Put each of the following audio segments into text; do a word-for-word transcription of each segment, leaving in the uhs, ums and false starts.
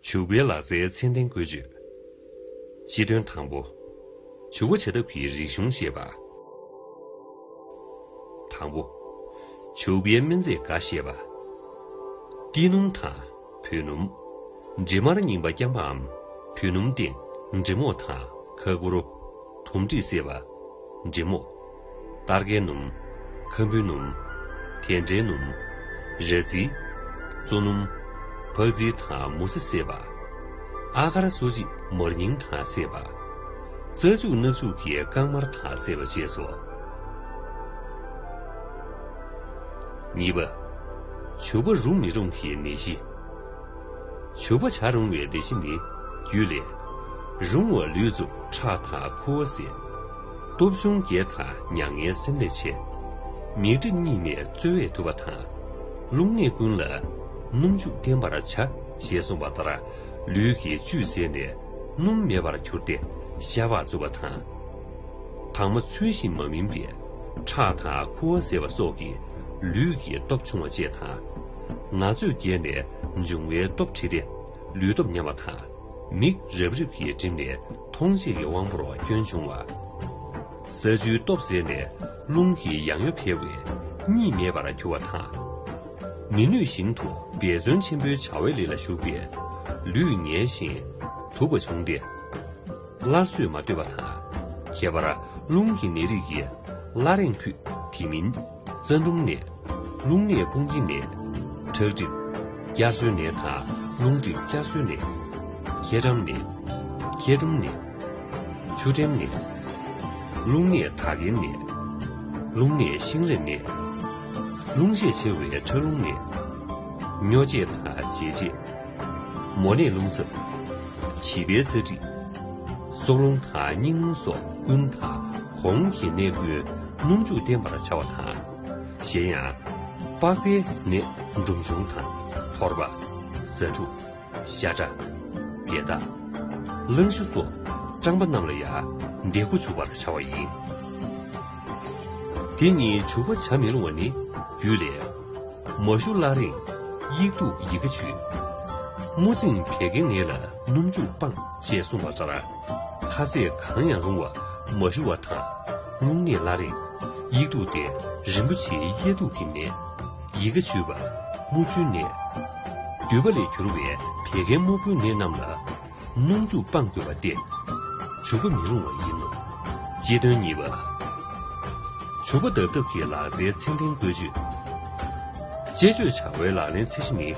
བྱུག་པའི་ལག་རྩལ་ཚད་ལྡན་བཀོལ་སྤྱོད། སྤྱི་དོན། དང་པོ། བྱུག་པ་བྱ་ཐབས་ཀྱི་རིག་གཞུང་ཤེས་པ། དང་པོ། བྱུག་པའི་སྨན་རྫས་འགའ་ཤེས་པ། ཏི་སྣུམ་དང་བོད་སྣུམ། འབྲི་མར་རྙིང་པ་རྐྱང་པའམ་བོད་སྣུམ་སྟེང་འབྲི་མོག་དང་ཁ་ཁུ་རུ། དུམ་དྲིས་བསྲེས་པ། འབྲི་མོག་སྟར་གའི་སྣུམ། ཁམ་བུའི་སྣུམ། དེ་འདྲའི་སྣུམ། ར་རྫི། བཙོ་སྣུམ། ཕག་རྫི་དང་མུ་ས་བསྲེས་པ། ཨ་གར་སོ་ཅིག་མར་རྙིང་དང་བསྲེས་པ། རྩྭ་ཕྱུགས་སྣ་ཕྱུགས་ཀྱི་རྐང་མར་དང་བསྲེས་པ་བཅས་སོ། གཉིས་པ། བྱུག་པ་རུང་མི་རུང་གི་ནད་གཞི། བྱུག་པ་བྱ་རུང་བའི་ནད་གཞི་ནི། རྒྱུད་ལས། རུང་བ་ལུས་གཙོ་ཁྲག་དང་ཁུ་བ་ཟད། སྟོབས་ཆུང་བརྒྱད་དང་མྱ་ངན་སེམས་ལས་ཆེ། མིག་འབྲས་གཉིས་མེད་རྩོལ་བས་ཐུབ་པ་དང་། རླུང་ནད་ཀུན་ལ། སྣུམ་བྱུག་བརྟེན་པར་བྱ། ཞེས་གསུངས་པ་ལྟར། ལུས་ཀྱི་བཅུད་ཟད་ནས། སྣུམ་མེད་པར་གྱུར་ཏེ། ཤ་བག་རྩུབ་པ་དང་། དྭངས་མ་ཚུལ་བཞིན་མ་སྨིན་པས། ཁྲག་དང་ཁུ་བ་ཟད་པ་སོགས་ཀྱིས། ལུས་ཀྱི་སྟོབས་ཆུང་བ་བཅས་དང་། ན་ཚོད་རྒྱས་ནས། འབྱུང་བའི་སྟོབས་བྲི་སྟེ། ལུས་སྟོབས་ཉམས་པ་དང་། མིག་རབ་རིབ་ཀྱིས་བསྒྲིབས་ནས། མཐོང་བྱེད་ཀྱི་དབང་པོར་སྐྱོན་བྱུང་བ། ས་ཆུའི་སྟོབས་ཟད་ནས། རླུང་གི་ཡང་གཡོ་འཕེལ་བས། གཉིད་མེད་པར་གྱུར་བ་དང་། མི་ནུས་བཞིན་དུ། འབད་བརྩོན་ཆེན་པོའི་བྱ་བའི་ལས་ལ་ཞུགས་པས། ལུས་ངལ་ཞིང་། དུབ་པ་བྱུང་སྟེ། སླར་གསོས་མ་ཐུབ་པ་དང་། ཁྱད་པར་རླུང་གི་ནད་རིགས་ཀྱི། སླར་རེངས་ཕུད། དེ་མིན། རྩ་འབྲུམ་ནད། རླུང་ནད་དཔུང་སྦྱིན་ནད། ཁྲག་གྲིབ། བསྐྱར་གསོའི་ནད་དང་རླུང་གྲིབ་བསྐྱར་གསོའི་ནད། ཁྱེ་འགྲམ་ནད། ཁྱེ་འབྲུམ་ནད། ཆུ་འགྲམ་ནད། རླུང་ནད་དག་གན་ནད། རླུང་ནད་ཤིང་རེབ་ནད། རླུང་ཤས་ཆེ་བའི་ཁྲག་རླུང་ནད། སྨྱོ་བྱད་དང་འབྱེད་བྱེད། མོ་ནད་རླུང་ཚབ། བྱིས་པའི་རྩ་འགྲིག་སྲོག་རླུང་དང་སྙིང་རླུང་སོགས་ཀུན་དང་གོང་གི་ནད་ཀུན་སྣུམ་བྱུག་བསྟེན་པར་བྱ་བ་དང་། གཞན་ཡང་། པགས་པའི་ནད་འབྲུམ་ཆུང་དང་ཐོར་པ། ཟ་འཕྲུག་ཤ་ཁྲག་བརྒྱད་སྟག་གླང་གཞུ་སོགས་སྐྲངས་པ་རྣམས་ལ་ཡང་ལྡེ་གུ་བྱུག་པར་བྱ་བ་ཡིན། དེ་ཉིད་བྱུག་པ་བྱ་མི་རུང་བ་ནི། རྒྱུད་ལས། མ་ཞུ་སླར་རེངས། དབྱིག་གདུགས་ཡི་ག་འཆུས། དམུ་རྫིང་བད་ཀན་ནད་ལ་སྣུམ་བྱུག་སྤང་ཞེས་གསུངས་པ་ལྟར། ཁ་ཟས་གང་ཡང་རུང་བ་མ་ཞུ་བ་དང་། རླུང་ནད་སླར་རེངས། དབྱིག་གདུགས་ཏེ་རིན་པོ་ཆེའི་དབྱེ་དུག་གི་ནད། ཡི་ག་འཆུས་པ། དམུ་ཆུའི་ནད། འདུས་པ་ལས་གྱུར་བའི་བད་ཀན་དམུ་རྒོད་ནད་རྣམས་ལ། སྣུམ་བྱུག་སྤང་དགོས་པ་སྟེ། བྱུག་པ་མི་རུང་བ་ཡིན་ནོ། སྤྱི་དོན་གཉིས་པ། བྱུག་པ་བརྡབ་ཐབས་ཀྱི་ལག་རྩལ་ཚད་ལྡན་བཀོལ་སྤྱོད། དཔྱད་བརྗོད་བྱ་བའི་ལག་ལེན་ཚད་གཞི་ནི།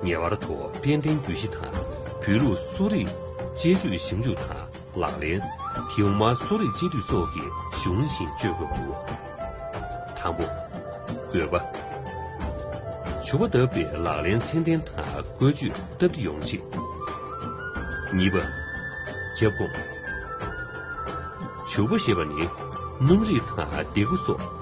ངེས་པར་དུ་དཔལ་ལྡན་རྒྱུད་བཞི་དང་། བོད་ལུགས་གསོ་རིག་དཔྱད་བརྗོད་ཞིབ་འཇུག་དང་ལག་ལེན། དེའུ་དམར་གསོ་རིག་དཔྱད་བསྡུར་སོགས་ཀྱིས་གཞུང་བཞིན་བཅོས་དགོས་པའོ། དང་པོ། དགོས་པ། བྱུག་པ་བརྡབ་པའི་ལག་ལེན་ཚད་ལྡན་དང་བཀོལ་སྤྱོད་སྟབས་བདེ་ཡོང་ཆེད། གཉིས་པ། ཁྱབ་ཁོངས། བྱུག་པ་ཞེས་པ་ནི་སྣུམ་རིགས་དང་ལྡེ་གུ་སོགས།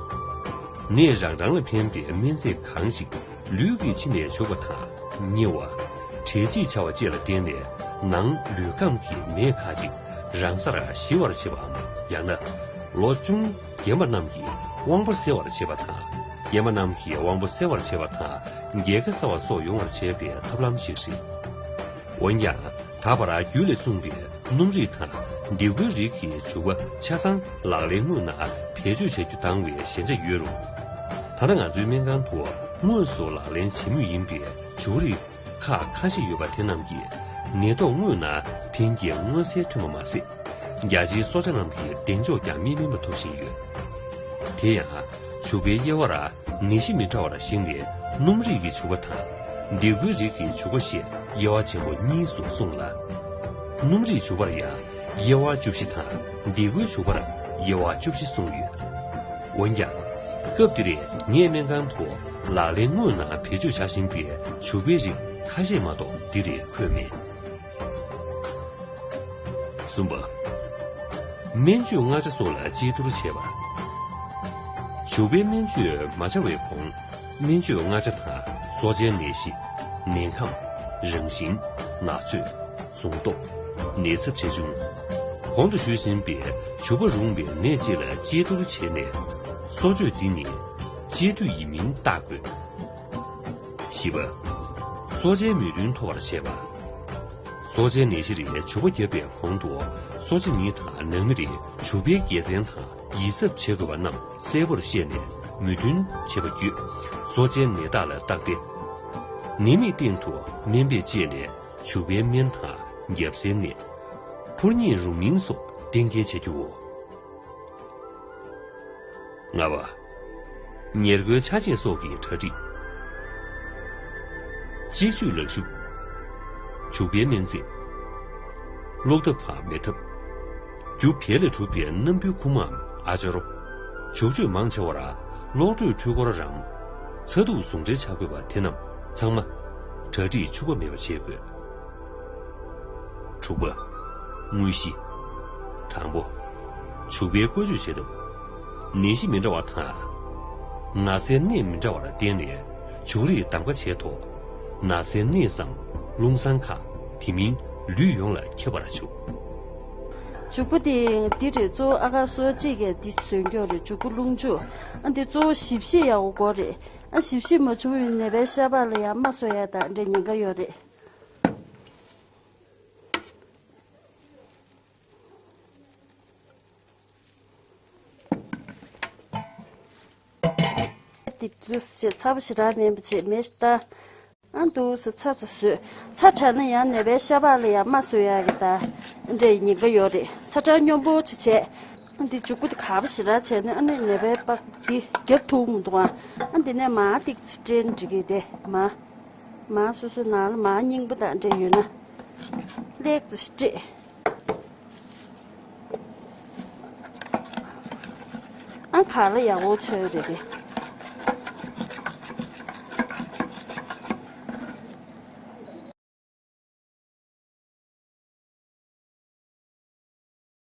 ནད་རང་རང་ལ་ཕན་པའི་སྨན་རྫས་གང་ཞིག་ལུས་ཀྱི་ཕྱི་ནས་བྱུག་པ་དང་མཉེ་བ། བྲེལ་འཚིག་བྱ་བ་བཅས་ལ་བརྟེན་ནས་ནང་ལུས་ཁམས་ཀྱི་ནད་ཁག་ཅིག་རང་སར་ཞི་བར་བྱེད་པའམ། ཡང་ན་ལོ་ཆུང་རྒན་པ་རྣམས་ཀྱི་དབང་པོ་གསལ་བར་བྱེད་པ་དང་། རྒན་པ་རྣམས་ཀྱི་དབང་པོ་གསལ་བར་བྱེད་པ་དང་། རྒས་ཁ་སེལ་བ་སོགས་ཡོང་བར་བྱེད་པའི་ཐབས་ལམ་ཞིག་རེད། འོན་ཀྱང་ད་བར་རྒྱུད་ལས་གསུངས་པའི་སྣུམ་རིགས་དང་ལྡེ་གུའི་རིགས་ཀྱི་བྱུག་པ་ཆ་ཚང་ལག་ལེན་དངོས་ནང་བེད་སྤྱོད་བྱ་རྒྱུ་དང་བའི་ཞན་ཆ་ཡོད་རུང་། ད་ལྟ་ང་ཚོའི་སྨན་ཁང་དུ་དངོས་སུ་ལག་ལེན་བྱེད་མུས་ཡིན་པའི་བྱུག་རིགས་ཁག་ཁ་ཤས་ཡོད་པ་དེ་རྣམས་ཀྱིས་ནད་ཐོག་དངོས་ནང་ཕན་སྐྱེད་མངོན་གསལ་ཐོན་པ་མ་ཟད། རྒྱ་ཆེའི་སྲོག་ཆགས་རྣམས་ཀྱི་གདེང་འཇོག་ཀྱང་མི་དམན་པ་ཐོབ་བཞིན་ཡོད། དེ་ཡང་། བྱུག་པའི་དབྱེ་བར་ནད་གཞི་མི་འདྲ་བར་གཞིགས་ནས་སྣུམ་རིགས་ཀྱི་བྱུག་པ་དང་ལྡེ་གུའི་རིགས་ཀྱི་བྱུག་པ་ཞེས་དབྱེ་བ་ཆེན་པོ་གཉིས་སུ་གསུངས་ལ། སྣུམ་རིགས་བྱུག་པར་ཡང་དབྱེ་བ་བཅུ་བཞི་དང་ལྡེ་གུའི་བྱུག་པར་དབྱེ་བ་བཅུ་བཞི་གསུངས་ཡོད། འོན་ཀྱང་། སྐབས་འདིར་ངས་སྨན་ཁང་དུ་ལག་ལེན་དངོས་ནང་བེད་སྤྱོད་བྱ་བཞིན་པའི་བྱུག་པའི་རིགས་ཁ་ཤས་མ་གཏོགས་འདིར་འཁོད་མེད། གསུམ་པ། སྨན་བཅོས་མངར་ཆ་སོགས་ལ་དཔྱད་བསྡུར་བྱས་པ། བྱུག་པའི་སྨན་བཅོས་མ་བྱ་བའི་གོང་། སྨན་བཅོས་མངར་ཆ་དང་སྲོག་ཆགས་ནད་གཞི། ནད་ཁམས། རང་བཞིན། ནག་ཚོད། ཟུངས་སྟོབས། ནད་ཚབས་ཆེ་ཆུང་། གོང་དུ་ཞུས་ཟིན་པའི་བྱུག་པ་རུང་བའི་ནད་བཅས་ལ་དཔྱད་བསྡུར་བྱས་ནས། སྲོག་གཅོད་འདི་ནི་དཔྱད་བསྡུར་ཡིན་མིན་བརྟག་དགོས། བཞི་པ། སྲོག་ཆགས་མོས་མཐུན་ཐོབ་པར་བྱེད་པ། གསོ་བྱའི་ནད་གཞི་རིགས་བྱུག་པ་བརྒྱབ་པའི་གོང་དུ། གསོ་བྱ་ཉིད་དང་ནང་མི་རིགས་བྱུག་པའི་དགེ་མཚན་དང་ཡིད་གཟབ་བྱེད་དགོས་པ་རྣམས་གསལ་པོར་བཤད་ནས་མོས་མཐུན་བྱས་པ་བརྒྱུད། གསོ་བྱའི་ནད་རྟགས་ལ་བརྟག་སྟེ། ནད་མེད་སྟེང་དུ་སྨན་དཔེ་སྤྱད་ནས་བྱུག་པའི་སྨན་དང་རྒྱབ་སེལ་ནད། འཕུར་རྙིད་རུང་མིན་སོགས་གཏན་འཁེལ་བྱ་རྒྱུའོ། ལྔ་པ། ཉེར་མཁོའི་ཆ་བྱད་སོགས་ཀྱི་གྲ་སྒྲིག་གཅིག་བྱུག་ལག་བཞུ། བྱུག་པའི་སྨན་རྫས། གློག་ཐབ་དང་མེ་ཐབ། རྒྱུ་བལ་ལས་གྲུབ་པའི་སྣམ་བུའི་ཁུག་མའམ་ཨ་ཅོར། བྱུག་བཅོས་མང་ཆེ་བར་གློག་དྲོད་འཕྲུལ་འཁོར་རམ། ཚ་གདུག་ཟུང་འབྲེལ་བྱ་དགོས་པ་དེ་རྣམས་ཚང་མ་གྲ་སྒྲིག་འཕྱུགས་པ་མེད་པར་བྱེད་དགོས། དྲུག་པ། དངོས་གཞི། དང་པོ། བྱུག་པའི་བཀོལ་སྤྱོད་བྱེད་ཐབས། ནད་གཞི་མི་འདྲ་བ་དང་། ན་ཚའི་གནས་མི་འདྲ་བར་བརྟེན་ནས་བྱུག་རིགས་གདམ་ག་བྱས་ཐོག་ན་ཚའི་གནས་སམ་རླུང་གསང་ཁག་དེ་མིན་ལུས་ཡོངས་ལ་ཁྱབ་པར་བྱུག་བྱུག་པ་དེ་འདི་རེད། གཙོ་བོ་ཨ་ཁ་སོ་གཅིག་གིས་འདི་བཟོས་མཁན་རེད། བྱུག་པ་རླུང་བྱུག་ཨ་འདི་གཙོ་བོ་ཞིབ་བཤེར་ཡག་པོ་དགོས་རེད། ཨ་ཞིབ་བཤེར་མ་བྱུང་བའི་ནད་པའི་ཤ་པགས་ལ་ཡང་རྨ་བཟོ་ཡག་དང་འདྲ་ཉེན་ཁ་ཡོད་རེད། དེ་དུས་ཚོད་ཚ་པོ་ཞེ་དྲག་མིན་པ་བྱས་མེ་ལྟ། ཨ་འདུག་སེ་ཚ་ཚ་བཟོས། ཚ་དྲགས་ན་ཡང་ནད་པའི་ཤ་པགས་ལ་ཡང་རྨ་བཟོ་ཡག་གི་ད་འདྲའི་ཉེན་ཁ་ཡོད་རེད། ཚ་གྲང་སྙོམས་པོ་ཅིག་བྱས། ཨ་འདི་མཇུག་གུ་དེ་ག་པ་ཞེ་དྲག་བྱས་ན་ཨ་ནི་ནད་པའི་པགས་འདི་རྒྱབ་ཐུག་མི་འདུག་ཨ་འདི་ནས་མར་ཏིག་ཙི་སྤྲད་ན་འགྲིག་གི་དེ་མར། མར་སོ་སོའི་ནང་ལ་མར་རྙིང་པ་དང་འདྲ་ཡོད་ན་ལེགས་ཙི་སྤྲད། ཨ་ག་ལ་ཡག་པོ་ཆགས་རེད་དེ།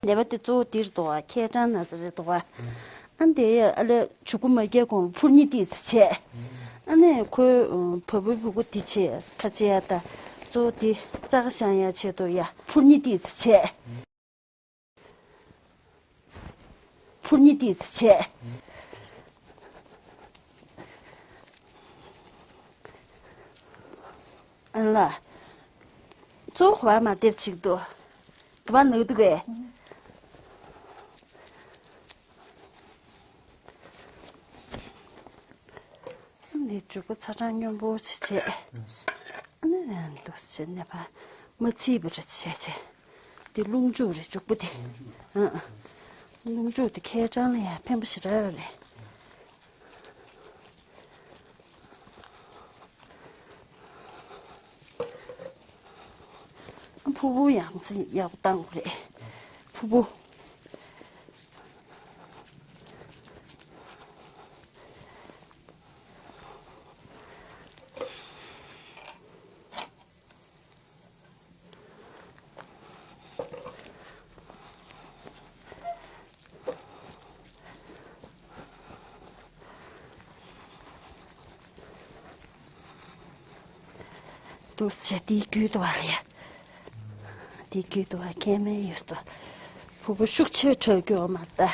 ནད་པ་དེ་གཙོ་བོ་འདིར་འདུག་བ། མཁལ་གྲང་ན་ཚ་རེད་འདུག་བ། ཨ་འདི་ཨ་ལས་བྱུག་པ་མ་བརྒྱབ་གོང་ལ་འཕུར་རྙིད་ཏིག་ཙི་བྱས། ཨ་ནས་ཁོའི་བ་སྤུའི་ཕྲུ་གུ་འདི་བྱས་ཁ་ཕྱེ་ཡ་ད་གཙོ་བོ་འདི་རྩ་ཁ་བཤང་ཡ་ཆེད་དུ་ཡ་འཕུར་རྙིད་ཏིག་ཙི་བྱས། འཕུར་རྙིད་ཏིག་ཙི་བྱས། ཨ་ལ། གཙོ་བོ་ག་པར་མ་བརྒྱབ་ཅིག་འདུག་ག་པར་ནུག་འདུག་གས། ནི་མཇུག་པ་ཚ་གྲང་སྙོམས་པོ་ཞིག་བྱས། ཨ་ནི་འདུག་སེ་ནད་པ་མ་ཚིག་པ་རེ་བྱས་བྱས། འདི་རླུང་བཅུག་རེད་མཇུག་པ་དེ། ཨ་ཨ། རླུང་བཅུག་དེ་མཁལ་གྲང་ལ་ཡང་ཕན་པོ་ཞེ་དྲག་ཡོད་རེད། ཕུར་བུ་ཡང་སེ་ཡག་པོ་བཏང་དགོས་རེད། ཕུར་བུ། འདུག་སེ་བྱས་དེའི་རྒྱུད་དུ་བ་ལ་ཡ། དེའི་རྒྱུད་དུ་བ་མཁལ་མའི་ཡུལ་དུ། ཕུར་བུ་ཤུགས་ཆེ་དྲག་རྒྱུ་མ་ལྟ།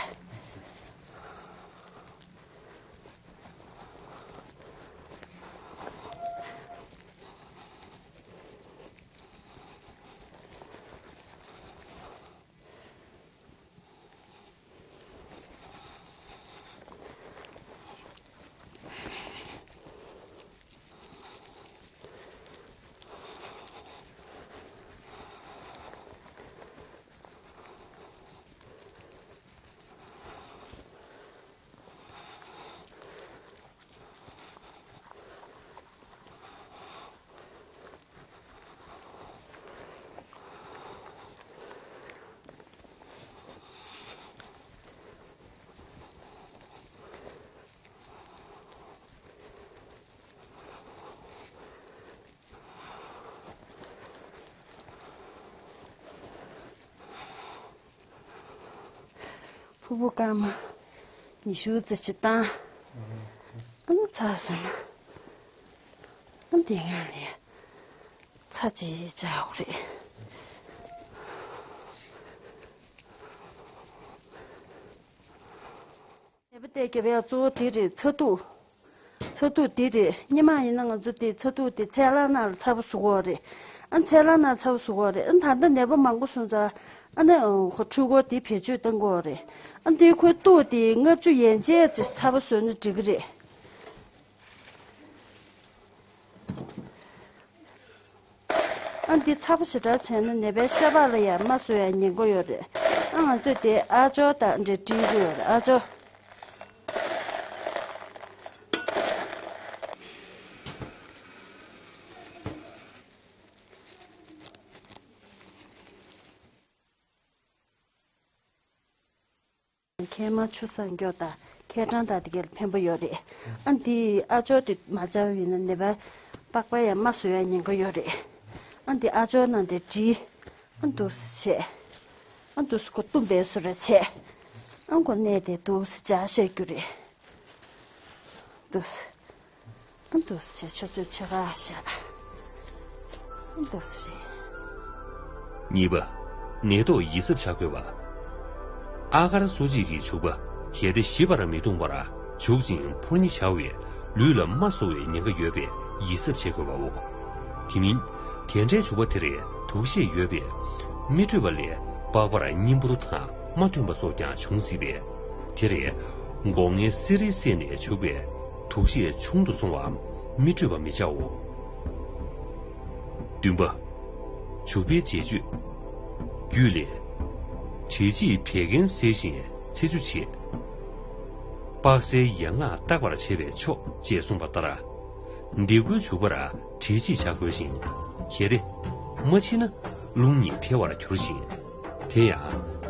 ཕུར་བུ་སྐར་མ་ཉི་ཤུ་ཙམ་ཅིག་བཏང་། ཨང་ཚ་ཟེར་ན། ཨང་དེ་ངས་ནས་ཚ་ཅིག་བྱའོ་རེད། ནད་པ་དེ་རྒྱབ་ཡ་གཙོ་བོ་དེ་རེད། ཚ་གདུག་ཚ་གདུག་དེ་རེད། སྔོན་མ་ཡིན་ན་ང་ཚོ་དེ་ཚ་གདུག་དེ་ཚལ་སླང་ནང་ལ་ཚ་པོ་བཟོ་གི་ཡོད་རེད། ཨ་ཚལ་སླང་ནང་ཚ་བོ་བཟོ་དགོས་རེད། ཨ་ད་ལྟ་ནད་པ་མང་པོ་སོང་ཙང་ཨ་ནི་ཁོ་འཕྲུལ་འཁོར་དེ་བེད་སྤྱོད་གཏང་དགོས་རེད། ཨ་འདི་ཁོའི་ཏོག་དེ་ལྔ་བཅུ་ཡན་ཆད་ཅིག་ཚ་བོ་བཟོས་ན་འགྲིག་གི་རེད། ཨ་འདི་ཚ་པོ་ཞེ་དྲག་བྱས་ན་ནད་པའི་ཤ་པགས་ལ་ཡང་རྨ་བཟོ་ཡ་ཉེན་ཁ་ཡོད་རེད། ཨ་ང་ཚོས་དེ་ཨ་ཅོ་དང་འདྲེ་བྲིས་ཀྱི་ཡོད་རེད། ཨ་ཅོ། མཁལ་མ་ཆུ་སྲང་སྐྱོག་དང་མཁལ་གྲང་དང་དེ་གའི་ཕན་པོ་ཡོད་རེད། ཨ་འདི་ཨ་ཅོ་དེ་མ་སྦྱར་བ་ཡིན་ན་ནད་པ་པགས་པ་ཡང་རྨ་བཟོ་ཡ་ཉེན་ཁ་ཡོད་རེད། ཨ་འདི་ཨ་ཅོ་ནང་དེ་བྲིས། ཨ་འདུག་སེ་བྱས། ཨ་འདུག་སེ་ཁོ་བཏུམས་པའི་བཟོ་འདྲ་བྱས། ཨ་ཁོ་གནས་དེ་འདུག་སེ་སྦྱར་བཞག་རྒྱུ་རེད། འདུག་སེ། ཨ་འདུག་སེ་བྱས་ཆུ་ཚོད་ཕྱེད་ཀ་བཞག་ཨ་འདུག་སེ་རེད། གཉིས་པ། ནད་ཐོག་ཡིད་གཟབ་བྱ་དགོས་པ། ཨ་གར་སོ་གཅིག་གི་བྱུག་པ་གལ་ཏེ་ཞིབ་པར་མི་བཏུང་བར་བྱུག་ཅིང་ཕོར་ཉ་བྱ་བས་ལུས་ལ་རྨ་བཟོ་བའི་ཉེན་ཁ་ཡོད་པས་ཡིད་གཟབ་བྱེད་དགོས་པའོ། དེ་མིན་དེ་འདྲའི་བྱུག་པ་དེར་དུག་ཤེད་ཡོད་པས་མི་འཕྲོད་པ་ལས་པགས་པར་གཉིད་འབུར་དང་རྨ་ཐོན་པ་སོགས་ཀྱང་འབྱུང་སྲིད་པས། དེར་སྒོ་ངའི་གསེར་རིལ་བསྲེས་ནས་བྱུག་པས་དུག་ཤེད་ཆུང་དུ་སོང་བའམ་མི་འཕྲོད་པ་མི་བྱའོ། བདུན་པ། བྱུག་པའི་རྗེས་གཅོད། རྒྱུད་ལས། དྲི་ལྕིས་བད་ཀན་སེལ་ཞིང་ཚེ་ཆུ་བྱེད། པགས་གསལ་ཡན་ལག་བརྟག་པར་བྱེད་པས་ཆོག་ཅེས་གསུངས་པ་ལྟར། འདི་ཀོའི་བྱུག་པར་དྲི་ལྕིས་བྱ་དགོས་ཤིང་། གལ་ཏེ། མ་མཆིས་ན་རླུང་ཉིད་འཕེལ་བར་འགྱུར་ཞིང་། དེ་ཡང་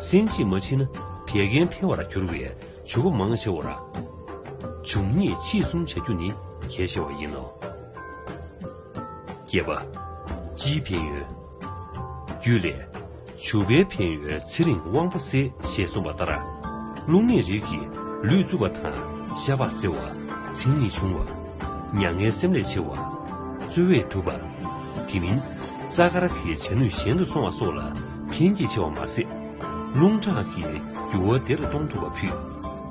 སྲན་ལྕིས་མ་མཆིས་ན་བད་ཀན་འཕེལ་བར་འགྱུར་བས་བྱུག་པ་མང་ཆེ་བར། འབྱུང་གནས་ལྕིས་གསུམ་བྱ་རྒྱུ་ནི་གལ་ཆེ་བ་ཡིན་ནོ། བརྒྱད་པ། ལྕིའི་ཕན་ཡོན། རྒྱུད་ལས། བྱུག་པའི་ཕན་ཡོན་ཚེ་རིང་དབང་པོ་གསལ་ཞེས་གསུངས་པ་ལྟར། རླུང་ནད་རིགས་ཀྱིས་ལུས་རྩུབ་པ་དང་ཤ་པགས་གཙེ་བ། མཚན་ཉིད་ཆུང་བ། མྱ་ངན་སེམས་ལས་ཆེ་བ། རྩོལ་བས་དུབ་པ། དེ་མིན་རྩ་དཀར་གྱི་བྱ་ནུས་ཞན་དུ་སོང་བ་སོགས་ལ་ཕན་གྱིས་ཆེ་བ་མ་ཟད། རླུང་ཁྲག་གི་རྒྱུ་བ་བདེ་རུ་གཏོང་ཐུབ་པ་ཕུད་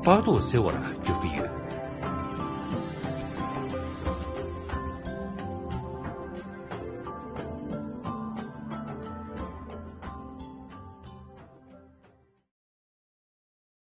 པགས་མདོག་གསལ་བར་འགྱུར་གྱི་ཡོད།